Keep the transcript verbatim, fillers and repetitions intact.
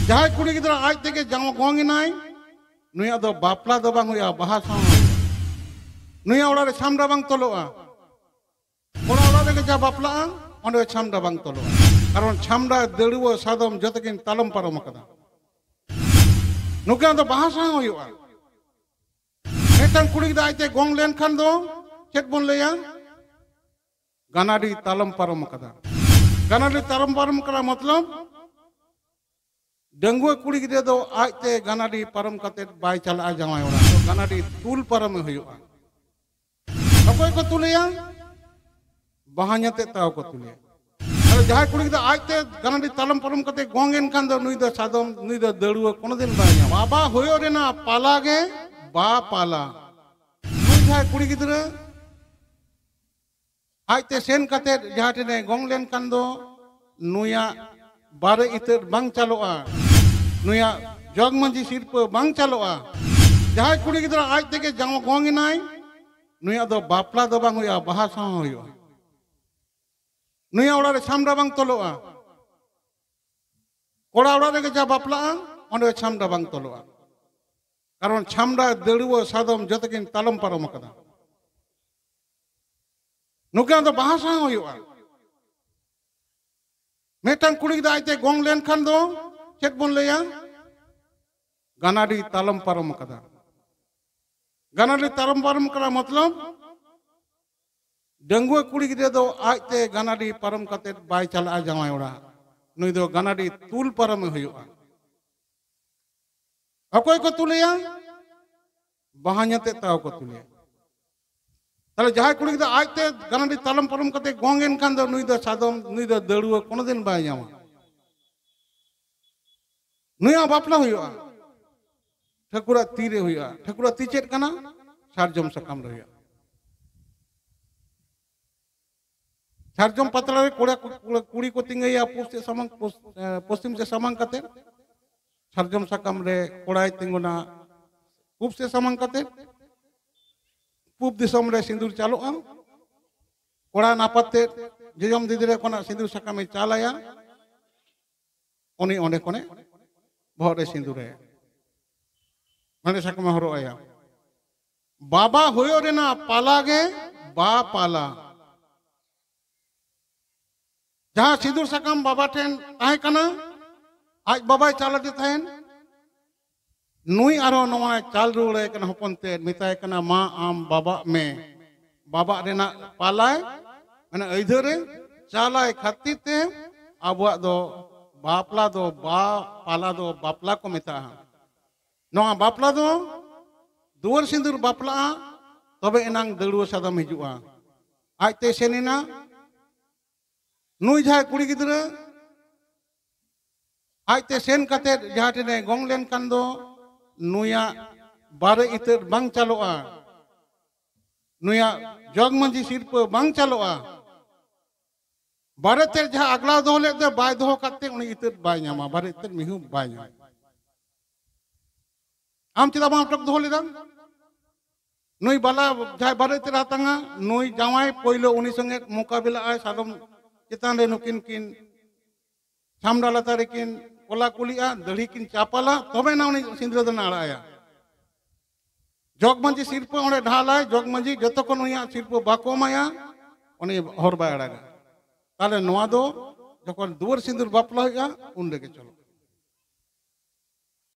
ᱡᱟᱦᱟᱸᱭ ᱠᱩᱲᱤ ᱜᱤᱫᱽᱨᱟᱹ ᱟᱡ ᱛᱮᱜᱮ ᱡᱟᱶ ᱜᱚᱝ ᱮᱱᱟᱭ, ᱱᱩᱭᱟᱜ ᱫᱚ ᱵᱟᱯᱞᱟ ᱫᱚ ᱵᱟᱝ ᱦᱩᱭᱩᱜᱼᱟ, ᱵᱟᱦᱟ ᱥᱟᱶ ᱦᱩᱭᱩᱜᱼᱟ᱾ ᱱᱩᱭᱟᱜ ᱚᱲᱟᱜ ᱨᱮ ᱪᱷᱟᱢᱰᱟ ᱵᱟᱝ ᱛᱚᱞᱚᱜᱼᱟ᱾ ᱠᱚᱲᱟ ᱚᱲᱟᱜ ᱨᱮᱜᱮ ᱡᱟ ᱵᱟᱯᱞᱟᱜᱼᱟ, ᱚᱸᱰᱮ ᱪᱷᱟᱢᱰᱟ ᱵᱟᱝ ᱛᱚᱞᱚᱜᱼᱟ᱾ ᱠᱟᱨᱚᱱ ᱪᱷᱟᱢᱰᱟ, ᱫᱟᱹᱲᱩᱣᱟᱹ, ᱥᱟᱫᱚᱢ ᱡᱚᱛᱚ ᱠᱤᱱ ᱛᱟᱞᱚᱢ ᱯᱟᱨᱚᱢ ᱟᱠᱟᱫᱟ᱾ ᱱᱩᱠᱤᱱᱟᱜ ᱫᱚ ᱵᱟᱦᱟ ᱥᱟᱶ ᱦᱩᱭᱩᱜᱼᱟ᱾ ᱢᱤᱫᱴᱟᱝ ᱠᱩᱲᱤ ᱜᱤᱫᱽᱨᱟᱹ ᱟᱡᱛᱮ ᱜᱚᱝ ᱞᱮᱱᱠᱷᱟᱱ ᱫᱚ ᱪᱮᱫ ᱵᱚᱱ ᱞᱟᱹᱭᱟ? ᱜᱟᱱᱟᱰᱤ ᱛᱟᱞᱚᱢ ᱯᱟᱨᱚᱢ ᱟᱠᱟᱫᱟ᱾ ᱜᱟᱱᱟᱰᱤ ᱛᱟᱞᱚᱢ ᱯᱟᱨᱚᱢ ᱟᱠᱟᱫᱟ ᱢᱚᱛᱞᱚᱵ, ᱰᱟᱺᱜᱩᱣᱟᱹ ᱠᱩᱲᱤ ᱜᱤᱫᱽᱨᱟᱹ ᱫᱚ ᱟᱡᱛᱮ ᱜᱟᱱᱟᱰᱤ ᱯᱟᱨᱚᱢ ᱠᱟᱛᱮ ᱵᱟᱭ ᱪᱟᱞᱟᱜᱼᱟ ᱡᱟᱶᱟᱭ ᱚᱲᱟᱜ᱾ ᱛᱚ ᱜᱟᱱᱟᱰᱤ ᱛᱩᱞ ᱯᱟᱨᱚᱢᱮ ᱦᱩᱭᱩᱜᱼᱟ᱾ ᱚᱠᱚᱭ ᱠᱚ ᱛᱩᱞᱮᱭᱟ? ᱵᱟᱦᱚᱧ ᱟᱛᱮ ᱛᱟᱣ ᱠᱚ ᱛᱩᱞᱮᱭᱟ᱾ ᱟᱫᱚ ᱡᱟᱦᱟᱸᱭ ᱠᱩᱲᱤ ᱜᱤᱫᱽᱨᱟᱹ ᱟᱡᱛᱮ ᱜᱟᱱᱟᱰᱤ ᱛᱟᱞᱚᱢ ᱯᱟᱨᱚᱢ ᱠᱟᱛᱮ ᱜᱚᱝ ᱮᱱ ᱠᱷᱟᱱ ᱫᱚ ᱱᱩᱭ ᱫᱚ ᱥᱟᱫᱚᱢ, ᱱᱩᱭ ᱫᱚ ᱫᱟᱹᱲᱩᱣᱟᱹ ᱠᱳᱱᱳ ᱫᱤᱱ ᱵᱟᱭ ᱧᱟᱢᱟ᱾ ᱵᱟᱵᱟ ᱦᱩᱭᱩᱜ ᱨᱮᱱᱟᱜ ᱯᱟᱞᱟ ᱜᱮ ᱵᱟᱯᱟᱞᱟ᱾ ᱱᱩᱭ ᱡᱟᱦᱟᱸᱭ ᱠᱩᱲᱤ ᱜᱤᱫᱽᱨᱟᱹ ᱟᱡᱛᱮ ᱥᱮᱱ ᱠᱟᱛᱮ ᱡᱟᱦᱟᱸ ᱴᱷᱮᱱᱮ ᱜᱚᱝ ᱞᱮᱱᱠᱷᱟᱱ ᱫᱚ ᱱᱩᱭᱟᱜ ᱵᱟᱨᱮ ᱤᱛᱟᱹᱫ ᱵᱟᱝ ᱪᱟᱞᱚᱜᱼᱟ, ᱱᱩᱭᱟᱜ ᱡᱚᱜᱽ ᱢᱟᱹᱡᱷᱤ ᱥᱤᱨᱯᱟᱹ ᱵᱟᱝ ᱪᱟᱞᱚᱜᱼᱟ᱾ ᱡᱟᱦᱟᱸᱭ ᱠᱩᱲᱤ ᱜᱤᱫᱽᱨᱟᱹ ᱟᱡ ᱛᱮᱜᱮ ᱡᱟᱶ ᱜᱚᱝ ᱮᱱᱟᱭ, ᱱᱩᱭᱟᱜ ᱫᱚ ᱵᱟᱯᱞᱟ ᱫᱚ ᱵᱟᱝ ᱦᱩᱭᱩᱜᱼᱟ, ᱵᱟᱦᱟ ᱥᱟᱶ ᱦᱩᱭᱩᱜᱼᱟ᱾ ᱱᱩᱭᱟᱜ ᱚᱲᱟᱜ ᱨᱮ ᱪᱷᱟᱢᱰᱟ ᱵᱟᱝ ᱛᱚᱞᱚᱜᱼᱟ᱾ ᱠᱚᱲᱟ ᱚᱲᱟᱜ ᱨᱮᱜᱮ ᱡᱟ ᱵᱟᱯᱞᱟᱜᱼᱟ, ᱚᱸᱰᱮ ᱪᱷᱟᱢᱰᱟ ᱵᱟᱝ ᱛᱚᱞᱚᱜᱼᱟ᱾ ᱠᱟᱨᱚᱱ ᱪᱷᱟᱢᱰᱟ, ᱫᱟᱹᱲᱩᱣᱟᱹ, ᱥᱟᱫᱚᱢ ᱡᱚᱛᱚ ᱠᱤᱱ ᱛᱟᱞᱚᱢ ᱯᱟᱨᱚᱢ ᱟᱠᱟᱫᱟ᱾ ᱱᱩᱠᱤᱱᱟᱜ ᱫᱚ ᱵᱟᱦᱟ ᱥᱟᱶ ᱦᱩᱭᱩᱜᱼᱟ᱾ ᱢᱤᱫᱴᱟᱝ ᱠᱩᱲᱤ ᱜᱤᱫᱽᱨᱟᱹ ᱟᱡᱛᱮ ᱜᱚᱝ ᱞᱮᱱᱠᱷᱟᱱ ᱫᱚ ᱪᱮᱫ ᱵᱚᱱ ᱞᱟᱹᱭᱟ? ᱜᱟᱱᱟᱰᱤ ᱛᱟᱞᱚᱢ ᱯᱟᱨᱚᱢ ᱟᱠᱟᱫᱟ᱾ ᱜᱟᱱᱟᱰᱤ ᱛᱟᱞᱚᱢ ᱯᱟᱨᱚᱢ ᱟᱠᱟᱫᱟ ᱢᱚᱛᱞᱚᱵ, ᱰᱟᱺᱜᱩᱣᱟᱹ ᱠᱩᱲᱤ ᱜᱤᱫᱽᱨᱟᱹ ᱫᱚ ᱟᱡᱛᱮ ᱜᱟᱱᱟᱰᱤ ᱯᱟᱨᱚᱢ ᱠᱟᱛᱮ ᱵᱟᱭ ᱪᱟᱞᱟᱜᱼᱟ ᱡᱟᱶᱟᱭ ᱚᱲᱟᱜ᱾ ᱱᱩᱭ ᱫᱚ ᱜᱟᱱᱟᱰᱤ ᱛᱩᱞ ᱯᱟᱨᱚᱢᱮ ᱦᱩᱭᱩᱜᱼᱟ᱾ ᱚᱠᱚᱭ ᱠᱚ ᱛᱩᱞᱮᱭᱟ? ᱵᱟᱦᱚᱧ ᱟᱛᱮ ᱛᱟᱣ ᱠᱚ ᱛᱩᱞᱮᱭᱟ᱾ ᱛᱟᱦᱞᱮ ᱡᱟᱦᱟᱸᱭ ᱠᱩᱲᱤ ᱜᱤᱫᱽᱨᱟᱹ ᱟᱡᱛᱮ ᱜᱟᱱᱟᱰᱤ ᱛᱟᱞᱚᱢ ᱯᱟᱨᱚᱢ ᱠᱟᱛᱮ ᱜᱚᱝ ᱮᱱ ᱠᱷᱟᱱ ᱫᱚ ᱱᱩᱭ ᱫᱚ ᱥᱟᱫᱚᱢ, ᱱᱩᱭ ᱫᱚ ᱫᱟᱹᱲᱩᱣᱟᱹ ᱠᱳᱱᱳ ᱫᱤᱱ ᱵᱟᱭ ᱧᱟᱢᱟ᱾ ᱱᱩᱭᱟᱜ ᱵᱟᱯᱞᱟ ᱦᱩᱭᱩᱜᱼᱟ, ᱴᱷᱟᱹᱠᱩᱨᱟᱜ ᱛᱤ ᱨᱮ ᱦᱩᱭᱩᱜᱼᱟ᱾ ᱴᱷᱟᱹᱠᱩᱨᱟᱜ ᱛᱤ ᱪᱮᱫ ᱠᱟᱱᱟ? ᱥᱟᱨᱡᱚᱢ ᱥᱟᱠᱟᱢ ᱨᱮ ᱦᱩᱭᱩᱜᱼᱟ᱾ ᱥᱟᱨᱡᱚᱢ ᱯᱟᱛᱲᱟ ᱨᱮ ᱠᱚᱲᱟ, ᱠᱩᱲᱤ ᱠᱚ ᱛᱤᱸᱜᱟᱹᱭᱟ ᱯᱩᱵ ᱥᱮᱫ ᱥᱟᱢᱟᱝ, ᱯᱚᱥ-, ᱮ, ᱯᱚᱥᱪᱤᱢ ᱥᱮᱫ ᱥᱟᱢᱟᱝ ᱠᱟᱛᱮ᱾ ᱥᱟᱨᱡᱚᱢ ᱥᱟᱠᱟᱢ ᱨᱮ ᱠᱚᱲᱟᱭ ᱛᱤᱸᱜᱩᱱᱟ ᱯᱩᱵ ᱥᱮᱫ ᱥᱟᱢᱟᱝ ᱠᱟᱛᱮ᱾ ᱯᱩᱵ ᱫᱤᱥᱚᱢ ᱨᱮ ᱥᱤᱸᱫᱩᱨ ᱪᱟᱞᱚᱜᱼᱟ᱾ ᱠᱚᱲᱟ ᱱᱟᱯᱟᱛ ᱛᱮ ᱡᱚᱡᱚᱢ ᱫᱤᱫᱤ ᱨᱮ ᱠᱷᱚᱱᱟᱜ ᱥᱤᱸᱫᱩᱨ ᱥᱟᱠᱟᱢᱮ ᱪᱟᱞ ᱟᱭᱟ᱾ ᱩᱱᱤ ᱚᱸᱰᱮ ᱠᱷᱚᱱᱮ ᱵᱚᱦᱚᱜ ᱨᱮ ᱥᱤᱸᱫᱩᱨ ᱟᱭᱟ, ᱢᱟᱱᱮ ᱥᱟᱠᱟᱢ ᱦᱚᱨᱚᱜ ᱟᱭᱟ᱾ ᱵᱟᱵᱟ ᱦᱩᱭᱩᱜ ᱨᱮᱱᱟᱜ ᱯᱟᱞᱟ ᱜᱮ ᱵᱟᱯᱞᱟ᱾ ᱡᱟᱦᱟᱸ ᱥᱤᱸᱫᱩᱨ ᱥᱟᱠᱟᱢ ᱵᱟᱵᱟ ᱴᱷᱮᱱ ᱛᱟᱦᱮᱸ ᱠᱟᱱᱟ, ᱟᱡ ᱵᱟᱵᱟᱭ ᱪᱟᱞ ᱟᱫᱮ ᱛᱟᱦᱮᱱ, ᱱᱩᱭ ᱟᱨᱦᱚᱸ ᱱᱚᱣᱟᱭ ᱪᱟᱞ ᱨᱩᱣᱟᱹᱲᱟᱭ ᱠᱟᱱᱟ ᱦᱚᱯᱚᱱ ᱛᱮ, ᱢᱮᱛᱟᱭ ᱠᱟᱱᱟ, "ᱢᱟ ᱟᱢ ᱵᱟᱵᱟᱜ ᱢᱮ, ᱵᱟᱵᱟᱜ ᱨᱮᱱᱟᱜ ᱯᱟᱞᱟᱭ, ᱢᱟᱱᱮ ᱟᱹᱭᱫᱷᱟᱹᱨ ᱮ ᱪᱟᱞᱟᱭ ᱠᱷᱟᱹᱛᱤᱨ ᱛᱮ ᱟᱵᱚᱣᱟᱜ ᱫᱚ ᱵᱟᱯᱞᱟ ᱫᱚ ᱵᱟ-, ᱯᱟᱞᱟ ᱫᱚ ᱵᱟᱯᱞᱟ ᱠᱚ ᱢᱮᱛᱟᱜᱼᱟ᱾ ᱱᱚᱣᱟ ᱵᱟᱯᱞᱟ ᱫᱚ ᱫᱩᱣᱟᱹᱨ ᱥᱤᱸᱫᱩᱨ ᱵᱟᱯᱞᱟᱜᱼᱟ, ᱛᱚᱵᱮ ᱮᱱᱟᱝ ᱫᱟᱹᱲᱩᱣᱟᱹ ᱥᱟᱫᱚᱢ ᱦᱤᱡᱩᱜᱼᱟ᱾" ᱟᱡᱛᱮ ᱥᱮᱱ ᱮᱱᱟ, ᱱᱩᱭ ᱡᱟᱦᱟᱸᱭ ᱠᱩᱲᱤ ᱜᱤᱫᱽᱨᱟᱹ ᱟᱡᱛᱮ ᱥᱮᱱ ᱠᱟᱛᱮ ᱡᱟᱦᱟᱸ ᱴᱷᱮᱱᱮ ᱜᱚᱝ ᱞᱮᱱᱠᱷᱟᱱ ᱫᱚ ᱱᱩᱭᱟᱜ ᱵᱟᱨᱮ ᱤᱛᱟᱹᱫ ᱵᱟᱝ ᱪᱟᱞᱚᱜᱼᱟ, ᱱᱩᱭᱟᱜ ᱡᱚᱜᱽ ᱢᱟᱹᱡᱷᱤ ᱥᱤᱨᱯᱟᱹ ᱵᱟᱝ ᱪᱟᱞᱚᱜᱼᱟ᱾ ᱵᱟᱨᱮ ᱛᱮᱫ ᱡᱟᱦᱟᱸ ᱟᱜᱽᱞᱟ ᱫᱚᱦᱚ ᱞᱮᱫ ᱫᱚ ᱵᱟᱭ ᱫᱚᱦᱚ ᱠᱟᱛᱮ ᱩᱱᱤ ᱤᱛᱟᱹᱫ ᱵᱟᱭ ᱧᱟᱢᱟ, ᱵᱟᱨᱮ ᱤᱛᱟᱹᱫ ᱢᱤᱦᱩ ᱵᱟᱭ ᱧᱟᱢᱟ᱾ ᱟᱢ ᱪᱮᱫᱟᱜ ᱵᱟᱢ ᱟᱴᱚᱠ ᱫᱚᱦᱚ ᱞᱮᱫᱟ? ᱱᱩᱭ ᱵᱟᱞᱟ ᱡᱟᱦᱟᱸᱭ ᱵᱟᱨᱮ ᱤᱛᱟᱹᱫ ᱦᱟᱛᱟᱝᱟ, ᱱᱩᱭ ᱡᱟᱶᱟᱭ ᱯᱳᱭᱞᱳ ᱩᱱᱤ ᱥᱚᱸᱜᱮ ᱢᱳᱠᱟᱵᱤᱞᱟᱜ ᱟᱭ, ᱥᱟᱫᱚᱢ ᱪᱮᱛᱟᱱ ᱨᱮ ᱱᱩᱠᱤᱱ ᱠᱤᱱ ᱥᱟᱢᱰᱟ ᱞᱟᱛᱟᱨ ᱨᱮᱠᱤᱱ ᱠᱚᱞᱟ ᱠᱩᱞᱤᱜᱼᱟ, ᱫᱟᱹᱲᱦᱤ ᱠᱤᱱ ᱪᱟᱯᱟᱞᱟ, ᱛᱚᱵᱮ ᱱᱟ ᱩᱱᱤ ᱥᱤᱸᱫᱽᱨᱟᱹ ᱫᱟᱱ ᱟᱲᱟᱜ ᱟᱭᱟ᱾ ᱡᱚᱜᱽ ᱢᱟᱹᱡᱷᱤ ᱥᱤᱨᱯᱟᱹ ᱚᱸᱰᱮ ᱰᱷᱟᱞᱟᱭ, ᱡᱚᱜᱽ ᱢᱟᱹᱡᱷᱤ ᱡᱚᱛᱚ ᱠᱷᱚᱱ ᱩᱱᱤᱭᱟᱜ ᱥᱤᱨᱯᱟᱹ ᱵᱟᱠᱚ ᱮᱢᱟᱭᱟ, ᱩᱱᱤ ᱦᱚᱨ ᱵᱟᱭ ᱟᱲᱟᱜᱟ᱾ ᱛᱟᱦᱞᱮ ᱱᱚᱣᱟ ᱫᱚ ᱡᱚᱠᱷᱚᱱ ᱫᱩᱣᱟᱹᱨ ᱥᱤᱸᱫᱩᱨ ᱵᱟᱯᱞᱟ ᱦᱩᱭᱩᱜᱼᱟ, ᱩᱱ ᱨᱮᱜᱮ ᱪᱚᱞᱚ᱾